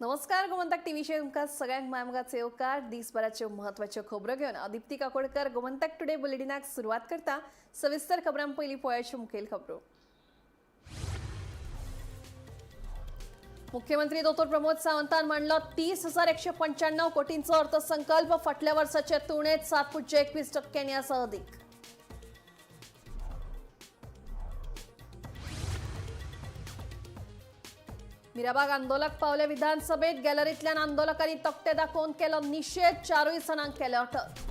नमस्कार, गोमंतक टीव्हीचेर तुमकां सगळ्यांक मायमोगाचो येवकार. दिसभराच्यो म्हत्वाच्यो खबरो घेवन हांव दीप्ती काकोडकर गोमंतक टुडे बुलेटिनाक सुरवात करता. सविस्तर खबरां पयलीं पळयाच्यो मुखेल खबरो. मुख्यमंत्री दोतोर प्रमोद सावंतान मांडलो 30,195 कोटींचो अर्थसंकल्प. फाटल्या वर्साच्या तुळनेत 7.21% आसा अदीक. मिराबाग आंदोलक पावले विधानसभेत. गॅलरीतल्यान आंदोलकांनी तकटे दाखोवन केलो निशेध. चारूय जाणांक केले अटक.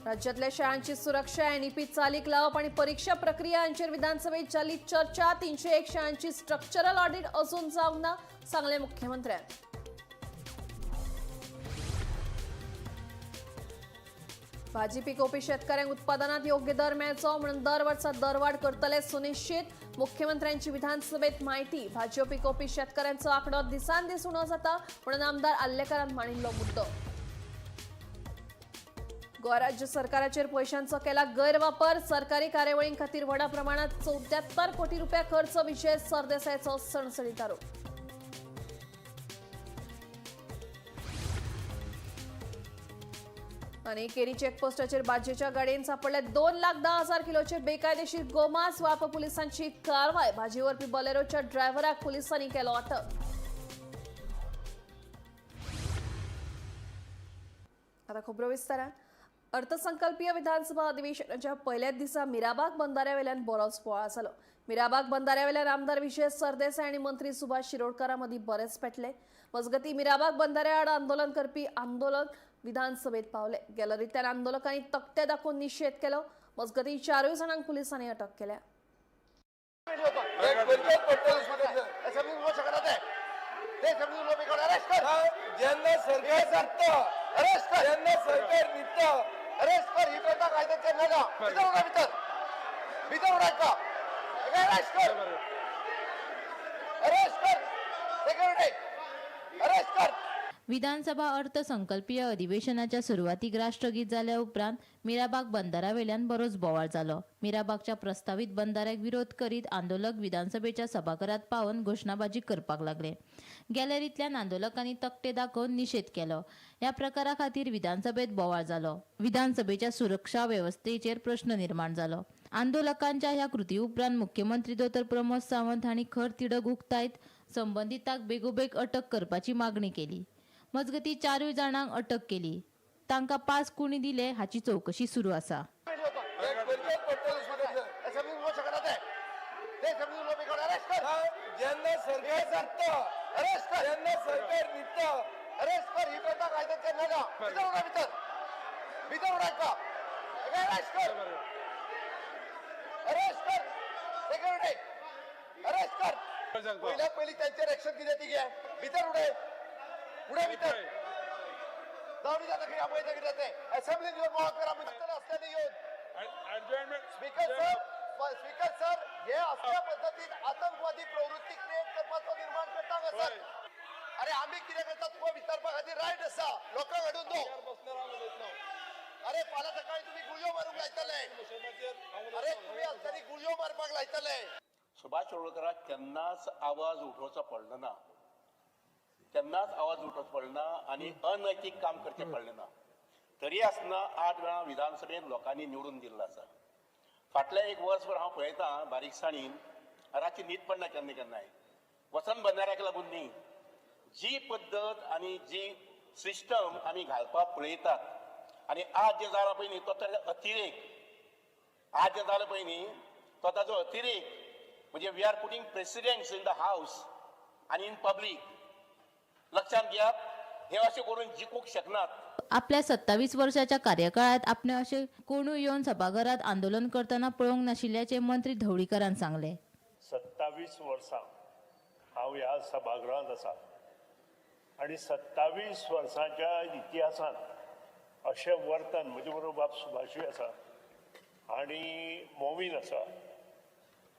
राज्यातल्या शाळांची सुरक्षा, एनईपी चालीक लावप आणि परीक्षा प्रक्रिया हांचेर विधानसभेत जाली चर्चा. 301 शाळांची स्ट्रक्चरल ऑडिट अजून जावंक ना, सांगले मुख्यमंत्र्यान. भाजी पिकोवपी शेतकऱ्यांक उत्पादनात योग्य दर मेळचो म्हणून दर वर्सा दरवाढ करतले सुनिश्चित, मुख्यमंत्र्यांची विधानसभेत माहिती. भाजयो पिकोवपी शेतकऱ्यांचो आंकडो दिसान दीस उणो जाता म्हणून आमदार आर्लेकारान मांडिल्लो मुद्दो. गोवा राज्य सरकाराचेर पयशांचो केला गैरवापर. सरकारी कार्यावळीं खातीर व्हडा प्रमाणात 74 कोटी रुपया खर्च. विजय सरदेसायाचो सणसणीत आरोप. आणि केरी चेकपोस्टाचेर भाजयेच्या गाडयेन सापडले 2,10,000 किलोचे बेकायदेशीर गोमांस. वाळपा पोलिसांची कारवाय. भाजी व्हरपी बलेरोच्या ड्रायव्हराक पोलिसांनी केलो अटक. आता खबरो विस्तारान. अर्थसंकल्पीय विधानसभा अधिवेशनाच्या पहिल्याच दिसा मिराबाग बंधाऱ्यावेल्यान बरोच बोवाळ जालो. मिराबाग बंधाऱ्यावेल्यान आमदार विजय सरदेसाय आनी मंत्री सुभाष शिरोडकारा मदीं बरेच पेटले. मजगतीं, मिराबाग बंधाऱ्या आड आंदोलन करपी आंदोलक विधानसभेत पावले. गॅलरींतल्यान आंदोलकांनी तकटे दाखोवन निशेध केलो. मजगतीं, चारूय जाणांक पुलिसांनी अटक केल्या. समजून शकत ते समजून अरेस्ट कर. ज्यांना सरकार दिता, अरेस्ट कर. ज्यांना सरकार दिता, अरेस्ट कर. ही प्रथा कायद्याच्या नाही ना. भितर उडा, भितर भितर उडा का. अरेस्ट कर, अरेस्ट कर. सेक्युरिटी, अरेस्ट कर. विधानसभा अर्थसंकल्पीय अधिवेशनाच्या सुरवातीक राष्ट्रगीत जाल्या उपरांत मिराबाग बंदारावेल्यान बरोच बोवाळ जालो. मिराबागच्या प्रस्तावीत बंदाऱ्याक विरोध करीत आंदोलक विधानसभेच्या सभाघरात पावन घोशणाबाजी करपाक लागले. गॅलरींतल्यान आंदोलकांनी तकटे दाखोवन निशेध केलो. ह्या प्रकारा खातीर विधानसभेत बोवाळ जालो. विधानसभेच्या सुरक्षा वेवस्थेचेर प्रश्न निर्माण जालो. आंदोलकांच्या ह्या कृती उपरांत मुख्यमंत्री दोतोर प्रमोद सावंत हांणी खर तिडक उक्तायत संबंदितांक बेगोबेग अटक करपाची मागणी केली. मजगतीं, चारूय जाणांक अटक केली. तांकां पास कोणी दिले हाची चवकशी सुरू आसा. समजून शकत ते समजून अरेस्ट कर. ज्यांना सरकार दिता, अरेस्ट कर. ज्यांना सरकार दिता, अरेस्ट कर. ही प्रथा कायद्याच्या नाही ना. भितर उडा, भितर भितर उडा का. अरेस्ट कर, अरेस्ट कर. सेक्युरिटी, अरेस्ट कर. पहिल्या पहिली त्यांचे ऍक्शन किती ती घ्या. भितर उडे, उडे भितर. जाऊन जाता खंय पळयता कितें ते. असेंब्लीन येवन बोवाळ करा असल्यानी येवन. स्पीकर सर, स्पीकर सर, हे असल्या पद्दतीन आतंकवादी प्रवृत्ती क्रिएट करपाचो निर्माण करता हांगासर. अरे, आमी कितें करता तुका विचारपा खातीर रायट आसा. लोकांक हाडून दो. अरे, फाल्यां सकाळी तुमी गुळयो मारूंक लायतले. अरे, तुमी असल्यांनी गुळयो मारपाक लायतले. सुभाष शिरोडकराक केन्नाच आवाज उठोवचो पडलो ना, केन्नाच आवाज उठोवचो पडलो ना आनी अनैतीक काम करचें पडलें ना. तरी आसतना 8 वेळा विधानसभेत लोकांनी निवडून दिल्लो आसा. फाटल्या एक वर्सभर हांव पळयतां बारीकसाणीन, रातची न्हीद पडना केन्ना केन्नाय. वसंत बंधाऱ्याक लागून न्ही, जी पद्दत आनी जी सिस्टम आमी घालपाक पळयतात आनी आज जें जालां पळय न्ही, तो ताजो अतिरेक. आज जें जालां पळय न्ही, तो ताजो अतिरेक. म्हणजे we are putting presidents in the house आनी इन पब्लीक. लक्षात घेयात, हे अशें करून जिखूंक शकनात. आपल्या 27 वर्षाच्या कार्यकाळात आपणे अशें कोणूय येवन सभाघरात आंदोलन करतना पळोवंक नाशिल्ल्याचें मंत्री ढवळीकारान सांगलें. 27 वर्सां हांव ह्या सभागृहांत आसा आनी 27 वर्सांच्या इतिहासांत अशें वर्तन, म्हजे बरोबर बाब सुभाषूय आसा आनी मोमीन आसा,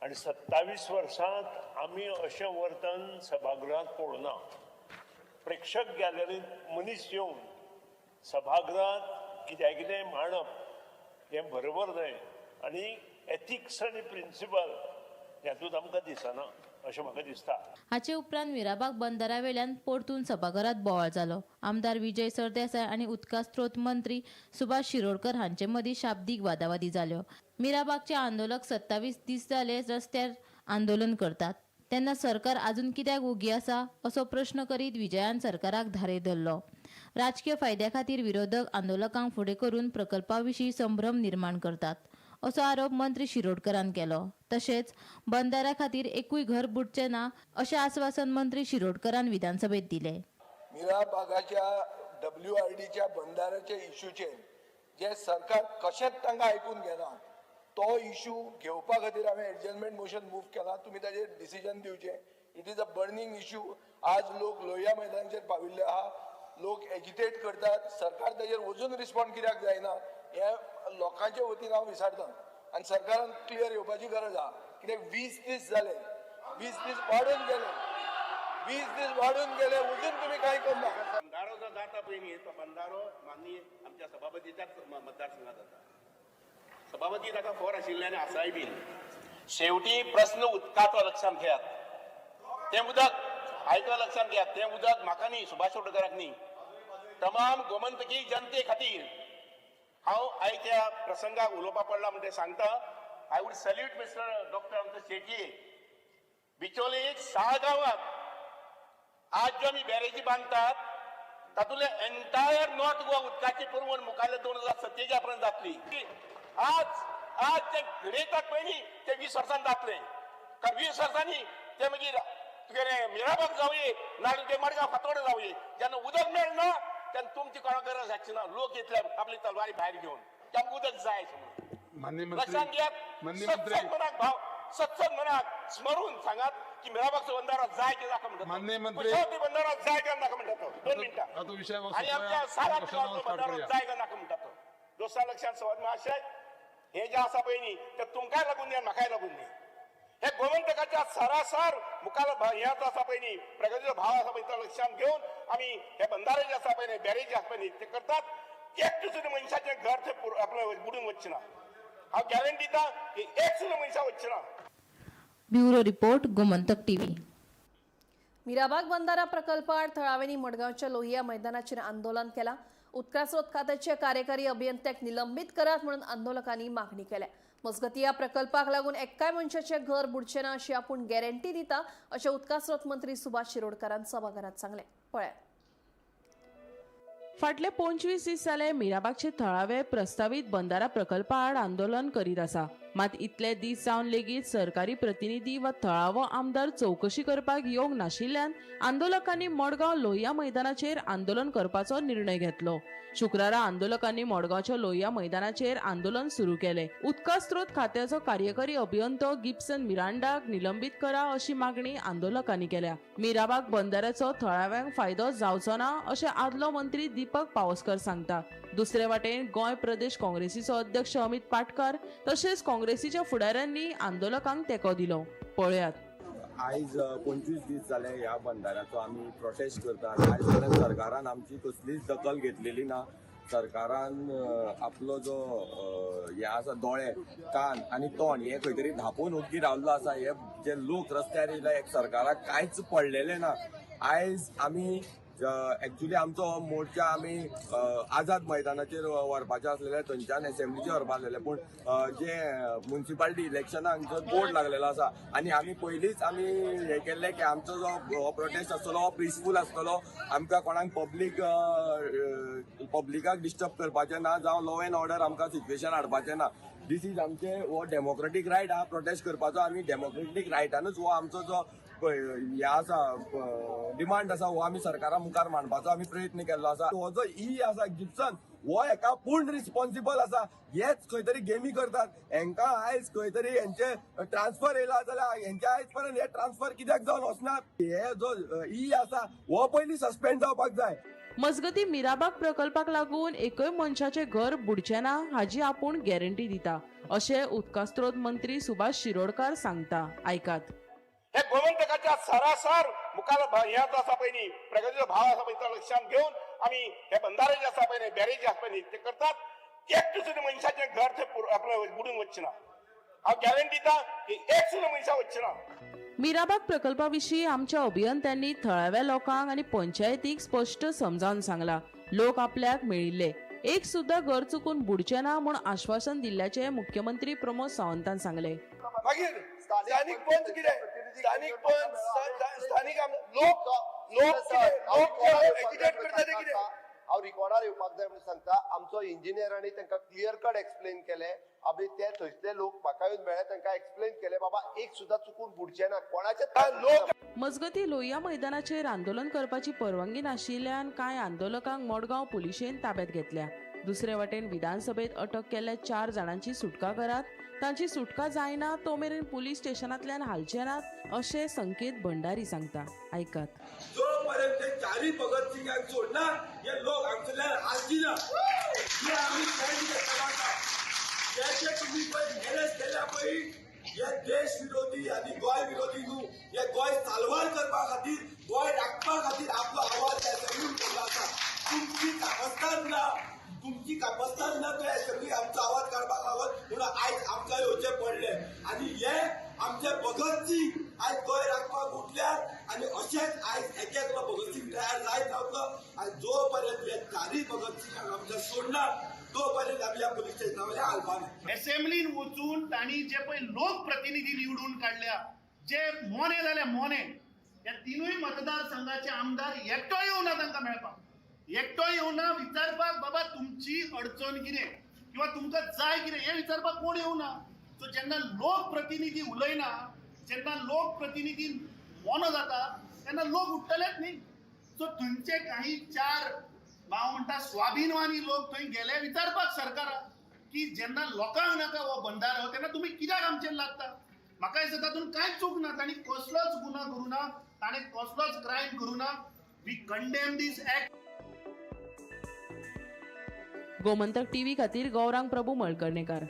आनी 27 वर्सांत आमी अशें वर्तन सभागृहांत पळोवना. प्रेक्षक गॅलरींत मनीस येवन सभागृहांत कित्या कितें मांडप हें बरोबर न्हय. आनी एथिक्स आनी प्रिंसिपल हातूंत आमकां दिसना अशें म्हाका दिसता. हाचे उपरांत मिराबाग बंदरावेल्यान परतून सभाघरात बोवाळ जालो. आमदार विजय सरदेसाय आनी उदका स्रोत मंत्री सुभाष शिरोडकर हांचे मदीं शाब्दीक वादावादी जाल्यो. मिराबागचे आंदोलक 27 दीस जाले रस्त्यार आंदोलन करतात तेन्ना सरकार अजून कित्याक ओगी आसा असो प्रश्न करीत विजयान सरकाराक धारेर धरलो. राजकीय फायद्या खातीर विरोधक आंदोलकांक फुडें करून प्रकल्पा विशीं संभ्रम निर्माण करतात असो आरोप मंत्री शिरोडकरान केलो. तशेंच बंदाऱ्या खातीर एकूय घर बुडचें ना अशें आस्वासन मंत्री शिरोडकरान विधानसभेत दिले. मिराबागाच्या WRDच्या बंदाऱ्याच्या इश्यूचेर जे सरकार कशेंच तांकां आयकून घेना तो इश्यू घेवपा खातीर हांवें एडजर्नमेंट मोशन मूव केला. तुमी ताजेर डिसिजन दिवचें. It is a burning issue. आज लोक लोहिया मैदानाचेर पाविल्ले आहा, लोक एजिटेट करतात, सरकार ताजेर अजून रिस्पॉन्ड कित्याक जायना हें लोकांचे वतीन हांव विचारतां आनी सरकारान क्लियर येवपाची गरज आहा. कित्याक 20 दीस जाले, 20 दीस वाडून गेले, 20 दीस वाडून गेले, अजून तुमी कांय करना. बंधारो जो जाता पळय न्ही तो बंधारो माननीय आमच्या सभापतीच्याच मतदारसंघात जाता. सभापती ताका फोर आशिल्ले आनी आसाय बीन. शेवटी प्रस्न उदकाचो लक्षांत घेयात. तें उदक आयको लक्षांत घेयात, तें उदक म्हाका न्ही, सुभाष शिरोडकराक न्ही, तमाम गोमंतकी जनते खातीर. हांव आयच्या प्रसंगाक उलोवपा पडला म्हणटे सांगता. I would salute mister doctor आमचो शेटये. बिचोले एक 6 गांवांत आज ज्यो आमी बॅरेजी बांदतात तातूंतले एंटायर नॉर्थ गोवा उदकाची पुरवण मुखारले 2047 पर्यंत जातली. आज आज ते घडयतात पळय न्ही ते 20 वर्सांनी जातले. कारण 20 वर्सांनी ते मागीर तुगेले मिराबाग जावये नाजाल्यार तुगे मडगांव फातोर्डा जावये, जेन्ना उदक मेळना तेन्ना तुमची कोणाक गरज आसची ना. लोक येतले आपली तलवारी भायर घेवन की आमकां उदक जाय म्हणून. लक्षांत घेयात, सत्संग मनाक भाव, सत्संग मनाक स्मरून सांगात की मिराबागचो बंधारो जाय की नाका म्हणटा, कुशावती बंधारो जाय काय नाका म्हणटा तो. 2 मिनटां. आनी आमच्या सारा गांवचो बंधारो जाय काय नाका म्हणटा तो. दुसऱ्या लक्षात सवाद महाशय, हे जे आसा पळय न्ही ते तुमकांय लागून न्ही आनी म्हाकाय लागून न्ही. हे गोमंतकाच्या सरासर मुखार हे आसा पळय न्ही प्रगतीचो भाव आसा पळय तो लक्षांत घेवन आमी हे बंधारे जे आसा पळय न्ही, बॅरेज जे आसा पळय न्ही ते करतात. एक सुद्दां मनशाचें घर थंय आपलें बुडून वचचें ना. हांव गॅरंटी दिता की एक सुद्दां मनशां वचचें ना. Bureau report, Gomantak TV. Mirabag बंधारा प्रकल्पाआड थळाव्यांनी मडगांवच्या लोहिया मैदानाचेर आंदोलन केलां. उदकास्रोत खात्याच्या कार्यकारी अभियंत्याक निलंबीत करात म्हणून आंदोलकांनी मागणी केल्या. मजगतीं ह्या प्रकल्पाक लागून एकाय मनशाचें घर बुडचें ना अशी आपूण गॅरंटी दिता अशें उदकास्रोत मंत्री सुभाष शिरोडकारान सभाघरांत सांगलें. पळयात. फाटले 25 दीस जाले मिराबागचे थळावे प्रस्तावीत बंधारा प्रकल्पा आड आंदोलन करीत आसा. मात इतले दीस जावन लेगीत सरकारी प्रतिनिधी वा थळावो आमदार चवकशी करपाक येवंक नाशिल्ल्यान आंदोलकांनी मडगांव लोहिया मैदानाचेर आंदोलन करपाचो निर्णय घेतलो. शुक्रारा आंदोलकांनी मडगांवच्या लोहिया मैदानाचेर आंदोलन सुरू केले. उदका स्रोत खात्याचो कार्यकारी अभियंतो गिब्सन मिरांडाक निलंबीत करा अशी मागणी आंदोलकांनी केल्या. मिराबाग बंधाऱ्याचो थळाव्यांक फायदो जावचो ना अशें आदलो मंत्री दीपक पावसकर सांगता. दुसरे वाटेन गोंय प्रदेश काँग्रेसीचो अध्यक्ष अमित पाटकर तशेंच काँग्रेसीच्या फुडाऱ्यांनी आंदोलकांक तेंको दिलो. पळयात. आयज 25 दीस जाले ह्या बंधाऱ्याचो आमी प्रोटेस्ट करतात. आयज पर्यंत सरकारान आमची कसलीच दखल घेतलेली ना. सरकारान आपलो जो हे आसा दोळे, कान आनी तोंड हे खंय तरी धांपून ओग्गी रावल्लो आसा. हे जे लोक रस्त्यार येयले सरकाराक कांयच पडलेलें ना. आयज आमी एक्चुली आमचो मोर्चा आमी आझाद मैदानाचेर व्हरपाचे आसलेले, थंयच्यान एसेंब्लीचेर व्हरपा आसलेले, पूण जे मुन्सिपालिटी इलेक्शनाक जो बोर्ड लागलेलो आसा आनी आमी पयलींच आमी हे केल्ले की आमचो जो प्रोटेस्ट आसतलो हो पिसफूल आसतलो, आमकां कोणाक पब्लिकाक डिस्टर्ब करपाचें ना, जावं लॉ एंड ऑर्डर आमकां सिच्युएशन हाडपाचें ना. दीस is आमचे हो डेमोक्रेटीक रायट आहा प्रोटेस्ट करपाचो. आमी डेमोक्रेटीक रायटानूच हो आमचो जो हे आसा डिमांड आसा हो आमी सरकारा मुखार मांडपाचो आमी प्रयत्न केल्लो आसा. हो जो ई आसा गिब्सन हो हेका पूर्ण रिस्पॉन्सिबल आसा. हेच खंय तरी गेमी करतात. हेंकां आयज खंय तरी हेंचे ट्रान्सफर येयला जाल्यार हेंचे आयज पर्यंत हे ट्रान्सफर कित्याक जावन वचना. हे जो ई आसा हो पयलीं सस्पेंड जावपाक जाय. मजगती मिराबाग प्रकल्पाक लागून एकय मनशाचें घर बुडचें ना हाजी आपूण गॅरंटी दिता अशें उदकास्रोत मंत्री सुभाष शिरोडकार सांगता. आयकात. हे गोमंतकाच्या सरासर मुखार हे आसा पळय न्ही प्रगतीचो भाव आसा पळय तो लक्षांत घेवन आमी हे बंधारे जे आसा पळय न्ही, बॅरेज जे आसा पळय न्ही ते करतात. एक सुद्दां मनशाचें घर थंय आपलें बुडून वचचे ना. हांव गॅरंटी दिता की एक सुद्दां मनशां वचचे ना. मिराबाग प्रकल्पा विशीं आमच्या अभियंत्यांनी थळाव्या लोकांक आनी पंचायतीक स्पश्ट समजावन सांगला. लोक आपल्याक मेळिल्ले एक सुद्दां घर चुकून बुडचें ना म्हूण आश्वासन दिल्ल्याचें मुख्यमंत्री प्रमोद सावंतान सांगलें. मागीर स्थानीक पंच कितें, स्थानीक पंच, स्थानीक लोक लोक लोक एजिटेट करता ते कितें? हांव रिकॉर्डार येवपाक जाय म्हणून सांगता. आमचो इंजिनियरांनी तांकां क्लियर कट एक्सप्लेन केलें. आमी ते थंयसले लोक म्हाका येवन मेळ्ळे, तांकां एक्सप्लेन केलें बाबा एक सुद्दां चुकून बुडचें ना कोणाचें. लोक मजगतीं लोहिया मैदानाचेर आंदोलन करपाची परवानगी नाशिल्ल्यान कांय आंदोलकांक मडगांव पुलिशेन ताब्यात घेतल्या. दुसरे वटेन विधानसभेत अटक केल्ल्या 4 जाणांची सुटका करात, तांची सुटका जायना तो मेरेन पुलीस स्टेशनांतल्यान हालचे नात अशें संकेत भंडारी सांगता. आयकात. जो पर्यंत चारी भगत सिंगाक सोडना हे लोक हांगसरल्यान हालची ना. हे आमी जे तुमी पळय अरेस्ट केल्या पळय हे देश विरोधी आनी गोंय विरोधी न्हू, हे गोंय साल्वार करपा खातीर, गोंय राखपा खातीर आपलो आवाज असेंब्लीन केल्लो आसा. तुमची कापस्तान ना, तुमची कापस्तान ना तो असेंब्ली आमचो आवाज काडपाक लागत म्हणून आयज आमकां येवचें पडलें. आनी हे आमचे भगत सिंग आयज गोंय राखपाक उठल्यात आनी अशेंच आयज एक एकलो भगत सिंग तयार जायत रावतलो. आनी जो पर्यंत हे चारूय भगत सिंगाक आमच्या सोडना तो पर्यंत आमी ह्या पुलीस स्टेशना वयल्यान हालपा ना. असेंब्लीन वचून तांणी जे पळय लोकप्रतिनिधी निवडून काडल्या, जे मोने जाले मोने, ह्या तिनूय मतदारसंघाचे आमदार एकटो येवना तांकां मेळपाक, एकटो येवना विचारपाक बाबा तुमची अडचण कितें किंवा तुमकां जाय कितें हें विचारपाक कोण येवना. सो जेन्ना लोकप्रतिनिधी उलयना, जेन्ना लोकप्रतिनिधी मोनो जाता तेन्ना लोक उठ्ठलेच न्ही. सो थंयचे काही 4 हांव म्हणटा स्वाभिमानी लोक थंय गेले विचारपाक सरकाराक की जेन्ना लोकांक नाका हो बंधारो तेन्ना तुमी कित्याक आमचेर लागता. म्हाका दिसता तातूंत कांयच चूक ना, तांणी कसलोच गुन्हा करूं ना, ताणें कसलोच क्रायम करूं ना. We condemn this act. Gomantak TV खातीर गौरांग प्रभू मळकर्णेकार.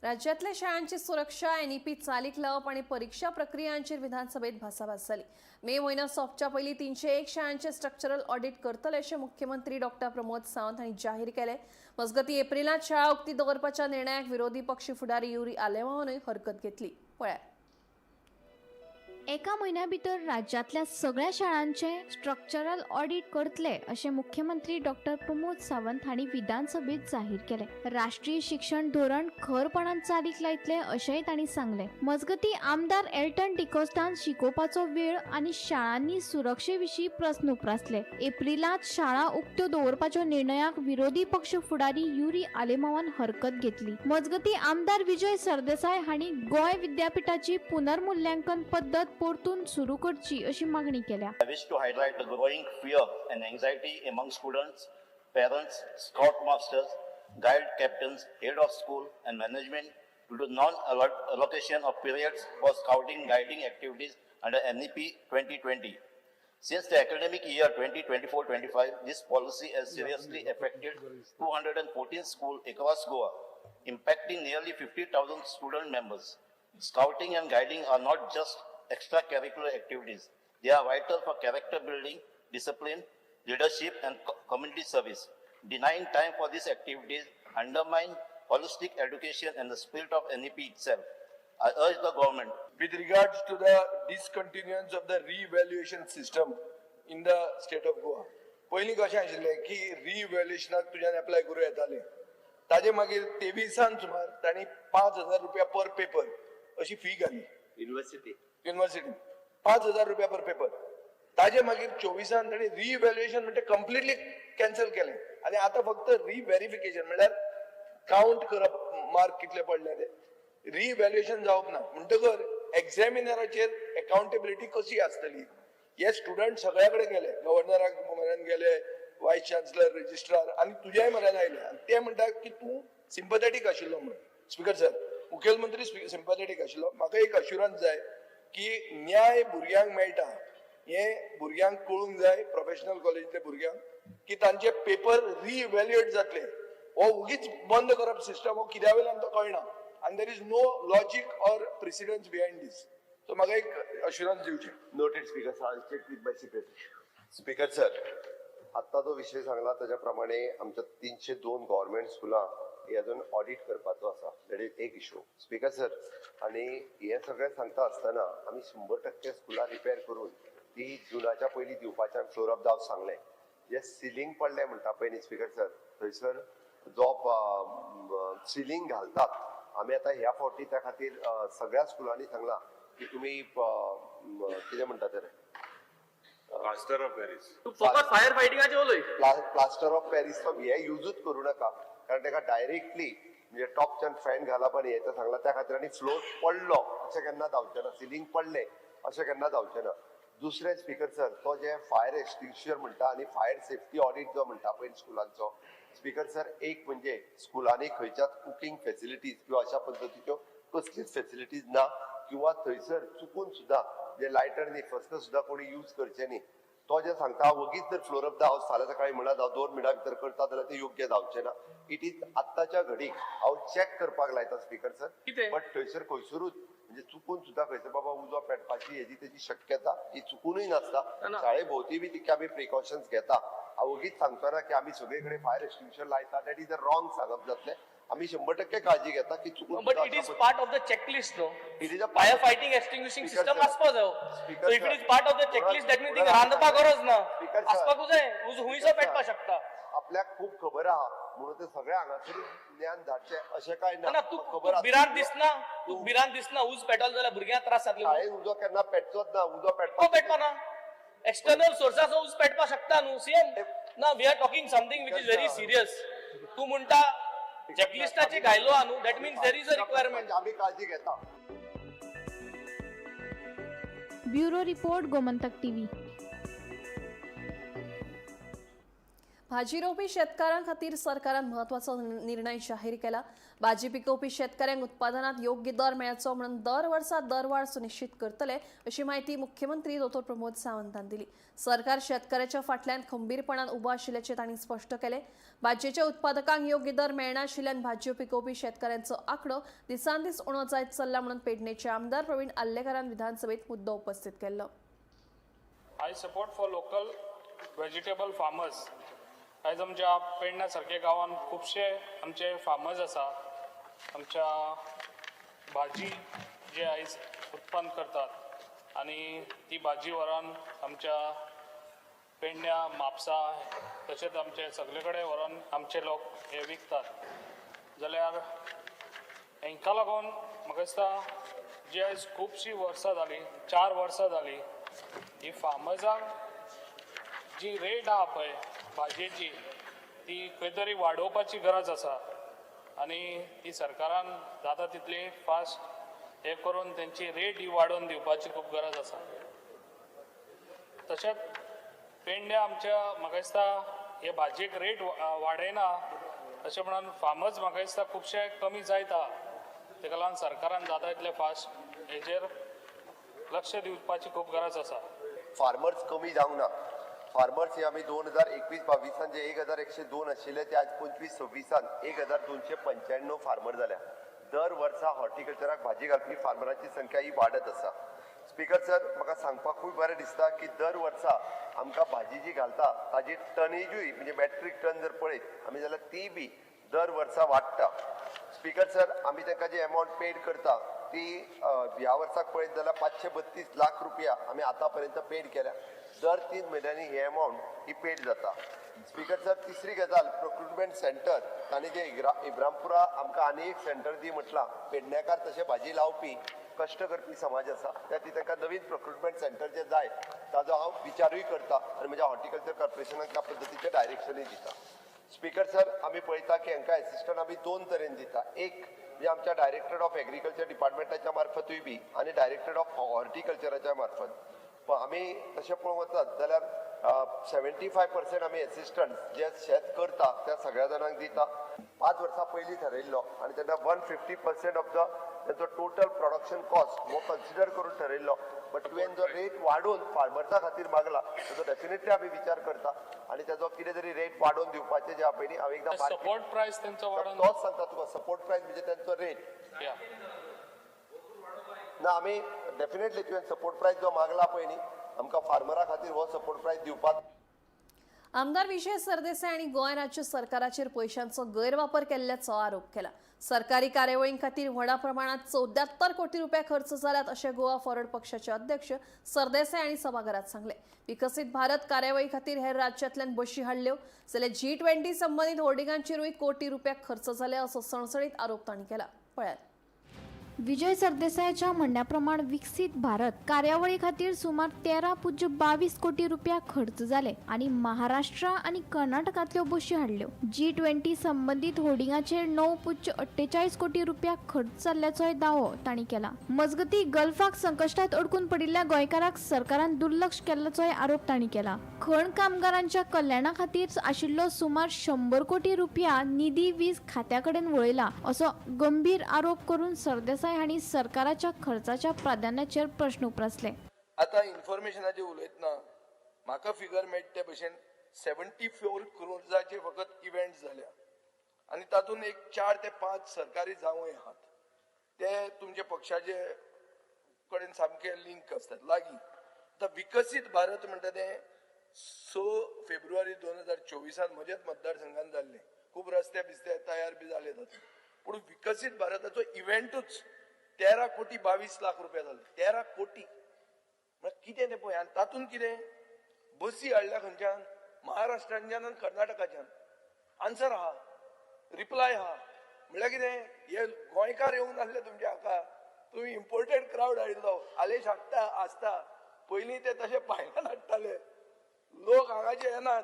राज्यातल्या शाळांची सुरक्षा, एनईपी चालीक लावप आणि परीक्षा प्रक्रियांचेर विधानसभेत भासाभास जाली. मे म्हयनो सोंपच्या पयलीं 301 शाळांचे स्ट्रक्चरल ऑडिट करतले अशें मुख्यमंत्री डॉक्टर प्रमोद सावंत हांणी जाहीर केलें. मजगतीं एप्रिलांत शाळा उक्ती दवरपाच्या निर्णयाक विरोधी पक्ष फुडारी युरी आलेमांवानूय हरकत घेतली. पळयात. एका म्हयन्या भितर राज्यांतल्या सगळ्या शाळांचें स्ट्रक्चरल ऑडिट करतले अशें मुख्यमंत्री डॉक्टर प्रमोद सावंत हांणी विधानसभेत जाहीर केलें. राष्ट्रीय शिक्षण धोरण खरपणान चालीक लायतले अशेंय तांणी सांगलें. मजगतीं आमदार एल्टन डिकोस्टान शिकोवपाचो वेळ आनी शाळांनी सुरक्षे विशीं प्रस्न उप्रासले. एप्रिलांत शाळा उक्त्यो दवरपाच्या निर्णयाक विरोधी पक्ष फुडारी युरी आलेमावान हरकत घेतली. मजगतीं आमदार विजय सरदेसाय हांणी गोंय विद्यापीठाची पुनर्मुल्यांकन पद्दत परतून सुरू करची अशी मागणी केल्या. I wish to highlight the growing fear and anxiety among students, parents, scout masters, guide captains, head of school and management due to non-allocation of periods for scouting guiding activities under NEP 2020. Since the academic year 2024-25, this policy has seriously affected 214 schools across Goa, impacting nearly 50,000 student members. Scouting and guiding are not just extracurricular activities. They are vital for character building, discipline, leadership, and community service. Denying time for these activities undermine holistic education and the spirit of NEP itself. I urge the government with regards to the discontinuance of the re-evaluation system in the state of Goa. पयलीं कशें आशिल्लें की रिइव्हॅल्युएशनाक तुज्यान apply करूं येतालें. ताजे मागीर 23 सुमार तांणी 5,000 रुपया पर पेपर अशी फी घाली युनिव्हर्सिटी 5,000 रुपया पर पेपर. ताजे मागीर 24 तांणी रिइव्हॅल्युएशन म्हणजे कंप्लिटली कॅन्सल केलें आनी आतां फक्त रिव्हेरिफिकेशन म्हणल्यार कावंट करप मार्क कितले पडले ते, रिइव्हॅल्युएशन जावप ना. म्हणटकर एग्जॅमिनराचेर एकाउंटेबिलिटी कशी आसतली? हे स्टुडंट सगळ्या कडेन गेले, गव्हर्नराक म्हऱ्यान गेले, वायस चान्सलर, रजिस्ट्रार आनी तुज्याय म्हऱ्यान आयले आनी ते म्हणटा की तूं सिम्पथेटीक आशिल्लो म्हणून. स्पीकर सर, मुखेलमंत्री सिम्पथेटीक आशिल्लो. म्हाका एक अश्युरन्स जाय की न्याय भुरग्यांक मेळटा हें भुरग्यांक कळूंक जाय, प्रोफेशनल कॉलेजींतल्या भुरग्यांक, की तांचे पेपर रिइव्हॅल्युएट जातले. हो उगीच बंद करप सिस्टम हो कित्या वयल्यान तो कळना आनी there is no logic or precedence behind this. So म्हाका एक अश्युरन्स दिवचें. Noted, Speaker sir. I'll check with my secretary. Speaker sir, आत्तां जो विशय सांगला ताज्या प्रमाणे आमच्या 302 गव्हर्मेंट स्कुलां हे अजून ऑडिट करपाचो आसा. That is एक इशू स्पीकर सर. आनी हे सगळें सांगता आसतना आमी 100% स्कुलां रिपेर करून ती जुनाच्या पयलीं दिवपाचें आमी फ्लोर ऑफ the house सांगलें. जे सिलींग पडलें म्हणटा पळय न्ही स्पीकर सर, थंयसर जो सिलींग घालतात आमी आतां ह्या फावटी त्या खातीर सगळ्या स्कुलांनी सांगलां की तुमी कितें म्हणटा ते प्लास्टर ऑफ पॅरीस, तूं फकत फायर फायटिंगाचें उलय. प्लास्टर ऑफ पॅरिसचो हे युजूच करूं नाका, कारण ताका डायरेक्टली म्हणजे टॉपच्यान फॅन घालप आनी हें सांगलां त्या खातीर. आनी फ्लोर पडलो अशें केन्ना जावचें ना, सिलींग पडलें अशें केन्ना जावचें ना. दुसरें स्पीकर सर, तो जे फायर एक्सटिंग्विशर म्हणटा आनी फायर सेफ्टी ऑडिट जो म्हणटा पळय स्कुलांचो स्पीकर सर, एक म्हणजे स्कुलांनी खंयच्याच कुकींग फेसिलिटीज किंवा अशा पद्दतीच्यो कसलीच फेसिलिटीज ना, किंवा थंयसर चुकून सुद्दां जे लायटर न्ही फस्त सुद्दां कोणी यूज करचें न्ही. तो जे सांगता वगीच जर फ्लोर ऑफ the house फाल्यां सकाळी म्हणत हांव 2 मिनटां भितर करता जाल्यार ते योग्य जावचें ना. It is आत्ताच्या घडीक हांव चॅक करपाक लायता स्पीकर सर, बट थंयसर खंयसरूच म्हणजे चुकून सुद्दां खंयसर बाबा उजो पेटपाची हेजी तेजी शक्यता ही चुकूनय नासता. शाळे भोंवती बी तितके आमी प्रिकॉशन्स घेता. हांव वगीच सांगचो ना की आमी सगळे कडेन फायर एक्सटिंग्विशर लायता, that is a wrong सांगप जातलें. आमी 100% काळजी घेता की चुकून. But it is part of the checklist न्हू. It is a fire fighting extinguishing system आसपा जाय. So if it is part of the checklist that mean थिंगा रांदपा गरज ना, आसपाकूच जाय. उजो हुंयसो पेटपा शकता. आपल्याक खूब खबर आहा म्हणून ते सगळे हांगासर ज्ञान धाडचें अशें कांय ना. खबर भिरांत दिसना, तूं भिरांत दिसना उज पेटलो जाल्यार भुरग्यांक त्रास जातले. शाळेन उजो केन्ना पेटचोच ना. उजो पेटपा पेटपा ना, एक्सटर्नल सोर्साचो उज पेटपा शकता न्हू. सीएम ना, we are talking something which is very serious. तूं म्हणटा चेकलिस्टाचे घायलो आहा न्हू, that means there is a requirement. आमी काळजी घेता. Bureau report, Gomantak TV. भाजी रोवपी शेतकारां खातीर सरकारान म्हत्वाचो निर्णय जाहीर केला. भाजी पिकोवपी शेतकऱ्यांक उत्पादनात योग्य दर मेळचो म्हणून दर वर्सा दरवाड सुनिश्चित करतले अशी म्हायती मुख्यमंत्री डॉ प्रमोद सावंतान दिली. सरकार शेतकऱ्याच्या फाटल्यान खंबीरपणान उबो आशिल्ल्याचें तांणी स्पश्ट केलें. भाजयेच्या उत्पादकांक योग्य दर मेळनाशिल्ल्यान भाजयो पिकोवपी शेतकऱ्यांचो आंकडो दिसान दीस उणो जायत चल्ला म्हणून पेडणेचे आमदार प्रवीण आर्लेकारान विधानसभेत मुद्दो उपस्थित केल्लो. I support for local vegetable farmers. आयज आमच्या पेडण्या सारक्या गांवांत खुबशे आमचे फार्मर्स आसा, आमच्या भाजी जे आयज उत्पन्न करतात आनी ती भाजी व्हरोन आमच्या पेडण्या, म्हापसा तशेंच आमचे सगळे कडेन व्हरोन आमचे लोक हे विकतात. जाल्यार हांकां लागून म्हाका दिसता जी आयज खुबशीं वर्सां जालीं, 4 वर्सां जालीं, ही फार्मर्सांक जी रेट आहा पळय भाजयेची ती खंय तरी वाडोवपाची गरज आसा आनी ती सरकारान जाता तितली फास्ट हें करून तेंची रेट ही वाडोवन दिवपाची खूब गरज आसा. तशेंच पेडण्या आमच्या म्हाका दिसता हे भाजयेक रेट वाडयना अशें म्हणून फार्मर्स म्हाका दिसता खुबशे कमी जायत आहा. तेका लागून सरकारान जाता तितले फास्ट हेजेर लक्ष दिवपाची खूब गरज आसा. फार्मर्स कमी जावंक ना. फार्मर्स हे आमी 2021-22 जे 1102 आशिल्ले ते आज 25-26 1295 फार्मर जाल्या. दर वर्सा हॉर्टिकल्चराक भाजी घालपी फार्मरांची संख्या ही वाडत आसा. स्पीकर सर, म्हाका सांगपाकूय बरें दिसता की दर वर्सा आमकां भाजी जी घालता ताजी टनेजूय म्हणजे मॅट्रीक टन जर पळयत आमी जाल्यार ती बी दर वर्सा वाडटा. स्पीकर सर, आमी तांकां जी एमावंट पेड करता ती ह्या वर्साक पळयत जाल्यार 532 लाख रुपया आमी आतां पर्यंत पेड केल्या. दर 3 म्हयन्यांनी ही एमावंट ही पेड जाता. स्पीकर सर, तिसरी गजाल प्रोक्युरमेंट सेंटर तांणी जे इब्रामपुरा आमकां आनी एक सेंटर दी म्हटलां. पेडणेकार तशें भाजी लावपी कश्ट करपी समाज आसा, त्या खातीर तांकां नवीन प्रोक्युरमेंट सेंटर जे जाय ताजो हांव विचारूय करता आनी म्हज्या हॉर्टिकल्चर कॉर्पोरेशनाक त्या पद्दतीचें डायरेक्शनूय दिता. स्पीकर सर, आमी पळयता की हांकां एसिस्टंट आमी 2 तरेन दिता. एक म्हणजे आमच्या डायरेक्टर ऑफ एग्रीकल्चर डिपार्टमेंटाच्या मार्फतूय बी आनी डायरेक्टर ऑफ हॉर्टिकल्चराच्या मार्फत. पण आमी तशें पळोवंक वचत जाल्यार 75% आमी एसिस्टंट जे शेत करता त्या सगळ्या जाणांक दिता. 5 वर्सां पयलीं थारयल्लो आनी तेन्ना 150% ऑफ the तेंचो टोटल प्रोडक्शन कॉस्ट हो कन्सिडर करून ठरयल्लो. बट तुवें जो रेट वाडोवन फार्मर्सा खातीर मागला ताजो डेफिनेटली आमी विचार करता आनी ताजो कितें तरी रेट वाडोवन दिवपाचें जें आहा पळय न्ही, हांव एकदां सपोर्ट प्रायस तेंचो वाडोवन तोच सांगता तुका. सपोर्ट प्रायस म्हणजे तेंचो रेट ना, आमी डेफिनेटली तुवें सपोर्ट प्रायस जो मागला पळय न्ही, आमकां फार्मरा खातीर हो सपोर्ट प्रायस दिवपाक. आमदार विजय सरदेसाय आनी गोंय राज्य सरकाराचेर पयशांचो गैरवापर केल्ल्याचो आरोप केला. सरकारी कार्यावळीं खातीर व्हडा प्रमाणात 74 कोटी रुपया खर्च जाल्यात अशें गोवा फॉरवर्ड पक्षाचे अध्यक्ष सरदेसाय हांणी सभाघरात सांगलें. विकसीत भारत कार्यावळी खातीर हेर राज्यांतल्यान बशी हाडल्यो जाल्यार G20 संबंदीत होर्डिंगांचेरूय कोटी रुपया खर्च जाले असो सणसणीत आरोप तांणी केला. पळयात. विजय सरदेसायाच्या म्हणण्या प्रमाण विकसीत भारत कार्यावळी खातीर सुमार 13.22 कोटी रुपया खर्च जाले आनी महाराष्ट्र आनी कर्नाटकांतल्यो बशी हाडल्यो. G20 संबंदीत होर्डिंगाचेर 9.48 कोटी रुपया खर्च जाल्ल्याचोय दावो तांणी केला. मजगती गल्फाक संकश्टात अडकून पडिल्ल्या गोंयकाराक सरकारान दुर्लक्ष केल्ल्याचोय आरोप तांणी केला. खण कामगारांच्या कल्याणा खातीर आशिल्लो सुमार 100 कोटी रुपया निधी वीज खात्या कडेन वळयला असो गंभीर आरोप करून सरदेसाय हांणी सरकाराच्या खर्चाच्या प्राधान्याचेर प्रश्न उप्रासले. आतां इन्फॉर्मेशनाचेर उलयतना म्हाका फिगर मेळटा ते भशेन 74 क्रोर्साचे फकत इव्हेंट जाल्या आनी तातूंत एक 4 ते 5 सरकारी जावंय आहात, ते तुमच्या पक्षाचे कडेन सामके लिंक आसतात लागीं. आतां विकसीत भारत म्हणटा तें 6 फेब्रुवारी 2024 म्हज्याच मतदारसंघान जाल्लें. खूब रस्ते बिस्ते तयार बी जाले तातूंत, पूण विकसीत भारताचो इव्हेंटूच 13 कोटी 22 लाख रुपया जाले. 13 कोटी म्हळ्यार कितें तें पळय. आनी तातूंत कितें बसी हाडल्या खंयच्यान, महाराष्ट्रांच्यान आनी कर्नाटकाच्यान. आन्सर आहा, रिप्लाय आहा. म्हळ्यार कितें, हे गोंयकार येवंक नासले तुमच्या हाका, तुमी इम्पोर्टेड क्रावड हाडिल्लो. आलेश हाडटा आसता, पयलीं ते तशे भायल्यान हाडटाले. लोक हांगाचे येनात,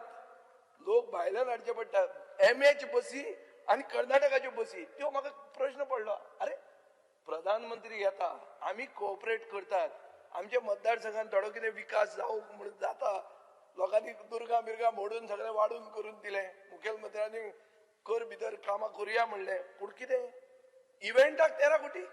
लोक भायल्यान हाडचे पडटा. MH बसी आनी कर्नाटकाच्यो बसी, त्यो म्हाका प्रश्न पडलो, अरे प्रधानमंत्री येता, आमी कोऑपरेट करतात, आमच्या मतदारसंघात थोडो कितें विकास जावंक म्हणून जाता. लोकांनी दुर्गा बिर्गा मोडून सगळें वाडून करून दिलें, मुखेलमंत्र्यांनी कर भितर कामां करुया म्हणलें, पूण कितें इव्हेंटाक 13 कोटी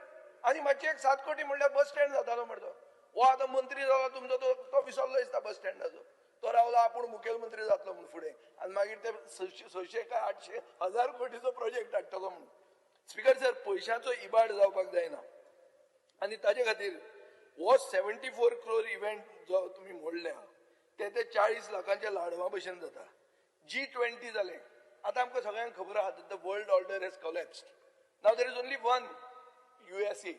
आनी मातशें एक 7 कोटी म्हणल्यार बस स्टँड जातालो म्हणतो. हो आतां मंत्री जाला तुमचो, तो विसरलो दिसता बस स्टँडाचो, तो रावला आपूण मुखेलमंत्री जातलो म्हूण फुडें, आनी मागीर ते 600 काय 800 हजार कोटीचो प्रोजेक्ट हाडटलो म्हणून. स्पीकर सर, पयशांचो इबाड जावपाक जायना आनी ताजे खातीर हो 74 क्रोर इव्हेंट जो तुमी मोडल्या ते 40 लाखांच्या लाडवा भशेन जाता. G20 जालें, आतां आमकां सगळ्यांक खबर आहा the world order has collapsed. Now there is only one USA.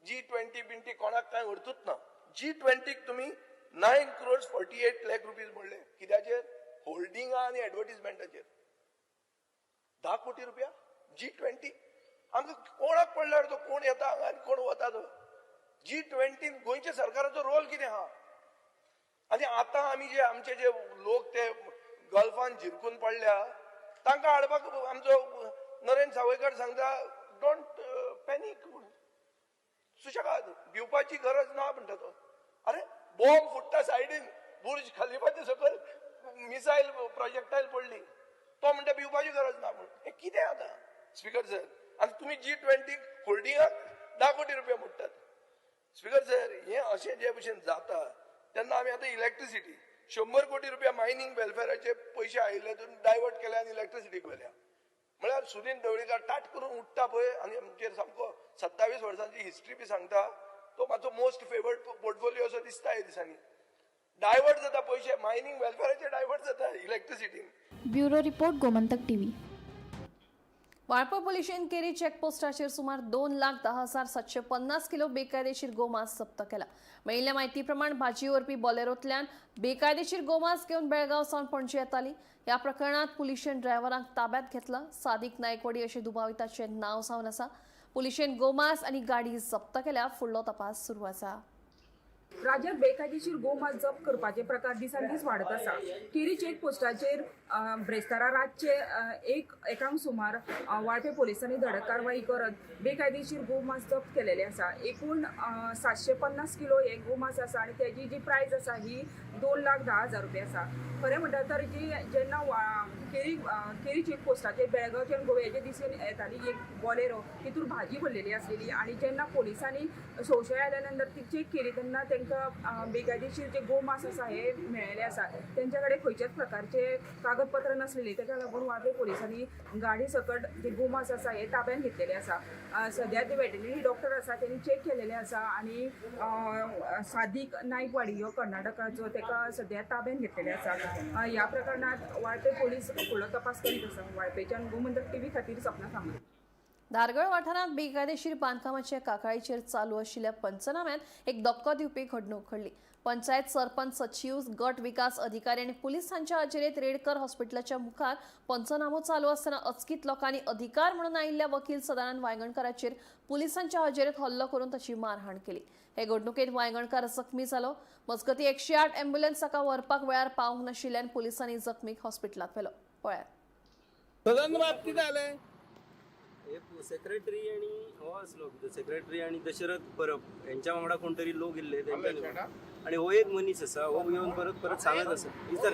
G20 बिंटी कोणाक कांय अर्थूच ना. G20 तुमी 9 crores 48 lakh rupees म्हणले, कित्याचेर, होल्डिंगा आनी एडवर्टीजमेंटाचेर. 10 कोटी रुपया G20. आमकां कोणाक पडल्यार तो कोण येता हांगा आनी कोण वता तो. G20 गोंयच्या सरकाराचो रोल कितें आहा? आनी आतां आमी जे आमचे जे लोक ते गल्फान झिरकून पडल्या तांकां हाडपाक आमचो नरेंद्र सावयकर सांगता don't panic म्हणून, सुशेगाद भिवपाची गरज ना म्हणटा तो. अरे बॉम्ब फुट्टा सायडीन, बुर्ज खलिफाचे सकयल मिसायल प्रोजेक्टायल पडली, तो म्हणटा भिवपाची गरज ना म्हणून. हें कितें आतां स्पीकर सर? आनी तुमी G20 होल्डिंगाक 10 कोटी रुपया मोडटात. स्पीकर सर, हें अशें जे भशेन जाता तेन्ना आमी आतां इलेक्ट्रिसिटी 100 कोटी रुपया मायनींग वेलफेराचे पयशे आयिल्ले तितून डायवर्ट केले आनी इलेक्ट्रिसिटीक व्हेल्या. म्हळ्यार सुदीन ढवळीकार ताट करून उठ्ठा पळय आनी आमचेर सामको 27 वर्सांची हिस्ट्री बी सांगता, तो म्हाजो मोस्ट फेवर्ड पोर्टफोलियो असो दिसता ह्या दिसांनी. डायवर्ट जाता पयशे, मायनींग वेलफेराचे डायवर्ट जाता इलेक्ट्रिसिटीन. Bureau report, Gomantak TV. Valpoi पुलिशेन केरी चेकपोस्टाचेर सुमार 2,10,750 किलो बेकायदेशीर गोमांस जप्त केला. मेळिल्ल्या म्हायती प्रमाण भाजी व्हरपी बोलेरोंतल्यान बेकायदेशीर गोमांस घेवन बेळगांव सावन पणजे येताली. ह्या प्रकरणात पुलिशेन ड्रायव्हरांक ताब्यात घेतला. सादिक नायकवडी अशें दुबाविताचें नांव जावन आसा. पुलिशेन गोमांस आनी गाडी जप्त केल्या. फुडलो तपास सुरू आसा. राज्यात बेकायदेशीर गोमांस जप्त करपाचे प्रकार दिसान दीस वाडत आसा. केरी चेकपोस्टाचेर ब्रेस्तारा रातचे 1:00 सुमार वाळपे पोलिसांनी धडक कारवाई करत बेकायदेशीर गोमांस जप्त केलेले आसा. एकूण 750 किलो हे गोमांस आसा आनी तेजी जी प्रायज आसा ही 2,10,000 रुपया आसा. खरें म्हणटा तर जी जेन्ना केरी केरी चेक पोस्टाचेर बेळगांवच्यान गोव्याच्या दिशेन येताली एक बॉलेरो, तितून भाजी भरलेली आसलेली आनी जेन्ना पोलिसांनी संशय आयल्या नंतर ती चेक केली तेन्ना तांकां बेकायदेशीर जे गोमांस आसा हे मेळ्ळेले आसा. तेंच्या कडेन खंयच्याच प्रकारचे कागदपत्र नासलेली, ताका लागून वाळपय पोलिसांनी गाडी सकट जे गोमांस आसा हे ताब्यात घेतलेले आसा. सद्या ते वेटरिनरी डॉक्टर आसा तेणी चेक केलेले आसा आनी सादीक नायकवाडी हो कर्नाटकाचो ताका सद्या ताब्यात घेतलेले आसा. ह्या प्रकरणात वाळपय पोलीस फुडलो तपास करीत आसा. वाळपेच्यान गोमंतक टीव्ही खातीर सपना सामंत. धारगळ वाठारांत बेकायदेशीर बांदकामाच्या काकाळीचेर चालू आशिल्ल्या पंचनाम्यांत एक धक्को दिवपी घडणूक घडली. पंचायत सरपंच, सचीव, गट विकास अधिकारी आनी पुलीस हांच्या हाजेरीत रेडकर हॉस्पिटलाच्या मुखार पंचनामो चालू आसतना अचकीत लोकांनी अधिकार म्हणून आयिल्ल्या वकील सदानंद वायंगणकाराचेर पुलिसांच्या हजेरीत हल्लो करून ताची मारहाण केली. हे घडणुकेत वायंगणकार जखमी जालो. मजगतीं 108 ॲम्ब्युलन्स ताका व्हरपाक वेळार पावूंक नाशिल्ल्यान पुलिसांनी जखमीक हॉस्पिटलांत व्हेलो. पळयात. सदानंद बाब कितें जालें? सेक्रेटरी आणि हो आसलो सेक्रेटरी आणि दशरथ परब हेंच्या वांगडा कोण तरी लोक येल्ले तेंच्या आणि हो एक मनीस आसा, हो येवन परत परत सांगत आसा. विचार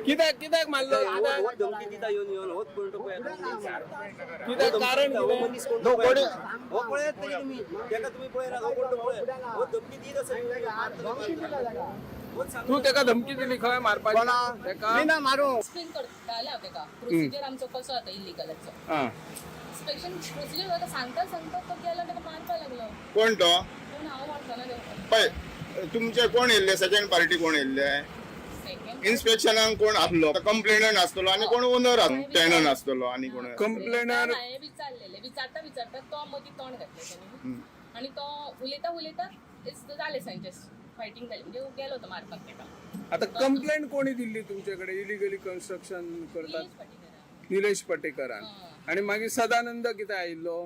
कित्याक कित्याक मारलो? हो धमकी दिता येवन येवन होच कोण तो पळय कित्याक कारण हो कितें? मनीस कोण तो पळय, हो पळयात तरी तुमी तेका तुमी पळयनात, हो कोण तो पळय, हो धमकी दीत आसा. तू तेका धमकी दिली खंय मारपाची? तेका मारू एक्सप्लेन करताले हांव तेका प्रोसिजर आमचो कसो जाता इलिगलाचो. इन्स्पेक्शन प्रोसिजर ताका सांगता सांगता तो गेलो, ताका मारपाक लागलो. कोण तो? पूण हांव वळखना तेका. पळय तुमचे कोण येयल्ले? सेकंड पार्टी कोण येयल्ले? सेकंड इन्स्पेक्शनाक कोण आसलो? कंप्लेनंट आसतलो आनी कोण ओनर टेनंट आसतलो आनी कोण? कंप्लेनर हांवें विचारलेलें, विचारता विचारता तो मदीं तोंड घातलें तेणी आनी तो उलयता उलयता जालें सांचे फायटींग जाली, म्हणजे गेलो तो मारपाक तेका. आता कंप्लेंट कोणी दिल्ली तुमच्याकडे इलिगली कन्स्ट्रक्शन करतात? निलेश पाटीकरान. निलेश पटेकरान. आणि मागीर सदानंद कितें आयिल्लो?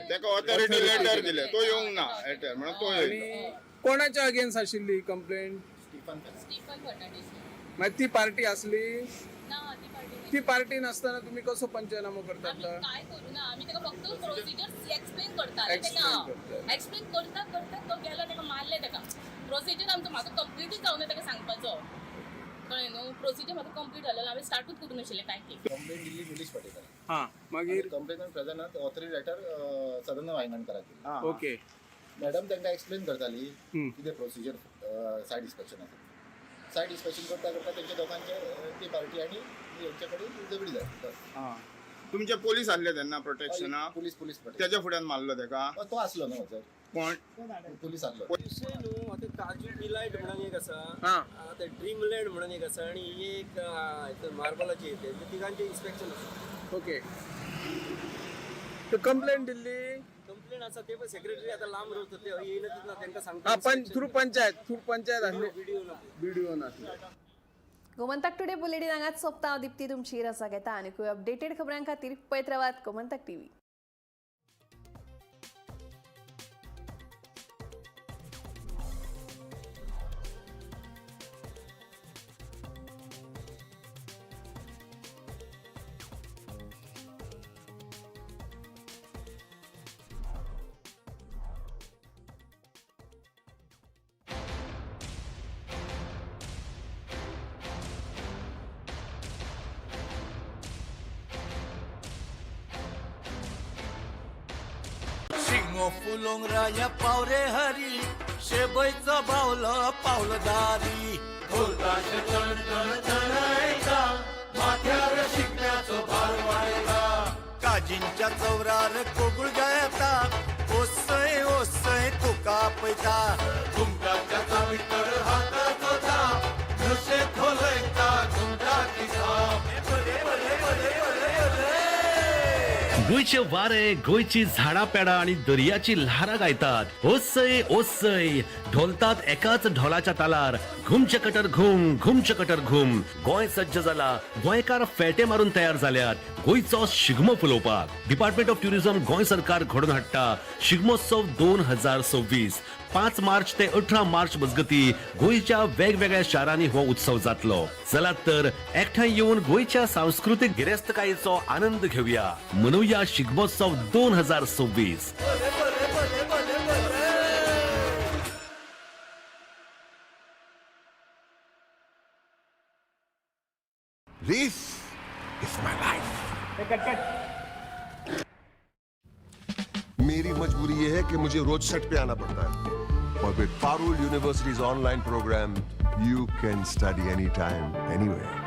तेका ऑथॉरिटी लेटर दिले, तो येवंक ना लेटर म्हणून तो येयलो. आणि कोणाच्या अगेन्स्ट आशिल्ली कंप्लेंट? स्टीफन फर्नांडीस. मागीर ती पार्टी आसली? ना, ती पार्टी ती पार्टी नासतना तुम्ही कसो पंचनामो करतात? आमी काय करू ना, आमी ताका फक्त प्रोसिजर एक्सप्लेन करताले Explain तेका. करताले. एक्सप्लेन करता करता तो गेलो, ताका मारले ताका. प्रोसिजर आमचो म्हाका कंप्लीटूच जावना ताका सांगपाचो, कळ्ळें न्हू? प्रोसिजर म्हाका कंप्लीट जालो, हांवें स्टार्टूच करूं नाशिल्लें काय ती. कंप्लेंट दिल्ली निलेश पाटेकर. मागीर कंप्लेनंट प्रेझेंट ऑथरी लेटर सदानंद वायंगणकराक दिली. ओके. मॅडम तांकां एक्सप्लेन करताली कितें प्रोसिजर सायड इन्स्पेक्शन आसा. सायड इन्स्पेक्शन करता करता तेंच्या दोगांचे ती पार्टी आनी हेंच्या कडेन झगडी जाली. तुमचे पोलीस आसले तेन्ना प्रोटेक्शनाक? पुलीस पुलीस तेच्या फुड्यान मारलो तेका? तो आसलो न्हू सर. कोण? पुलीस आसलो. विशय न्हू आतां काजू डिलायट म्हणून एक आसा, आतां ड्रीमलँड म्हणून एक आसा आणि ही एक मार्बलाची ते तिगांचे इन्स्पेक्शन आसा. ओके, कंप्लेंट दिल्ली? कंप्लेन आसा ते पण सेक्रेटरी आतां लांब रावता ते येयनच ना तांकां सांगता. हा, पण थ्रू पंचायत, थ्रू पंचायत आसली. व्हिडिओ ना. व्हिडिओ नासले. गोमंतक टुडे बुलेटिन हांगाच सोंपता. हांव दीप्ती तुमची रजा घेता. आनीकूय अपडेटेड खबरां खातीर पळयत रावात गोमंतक टीव्ही. शिंगो फुलोंग राया पावरे हरी, शेबयचो बावलो पावलदारी, ढोलताशे चण चण चणयता, माथ्यार शिगम्याचो भार वाडयता, काजींच्या चवरार कोगूळ गायता, ओसय ओसय तुका पळयता, घुमटाच्या चावीतर हाताचो थाप, नशे खोलयता घुमटाची थाप. बरे बरे बरे बरे बरे. गोंयचे वारे, गोंयची झाडां पेडां आनी दर्याची ल्हारां गायतात. ओसय ओसय ढोलतात एकाच ढोलाच्या तालार. घुमचे कटर घुम, घुमचे कटर घुम. गोंय सज्ज जाला, गोंयकार फेटे मारून तयार जाल्यात गोंयचो शिगमो फुलोवपाक. डिपार्टमेंट ऑफ ट्युरिझम गोंय सरकार घडोवन हाडटा शिगमोत्सव 2026. 5 मार्च ते 18 मार्च मजगती गोंयच्या वेगवेगळ्या शारांनी हो उत्सव जातलो. चलात तर एकठांय येवन गोंयच्या सांस्कृतीक गिरेस्तकायेचो आनंद घेवया. मनोवया Shigmotsav 2026. This is my life. मेरी मजबूरी ये है कि मुझे रोज सेट पे आना पड़ता है और with Parul University's online program, you can study anytime, anywhere.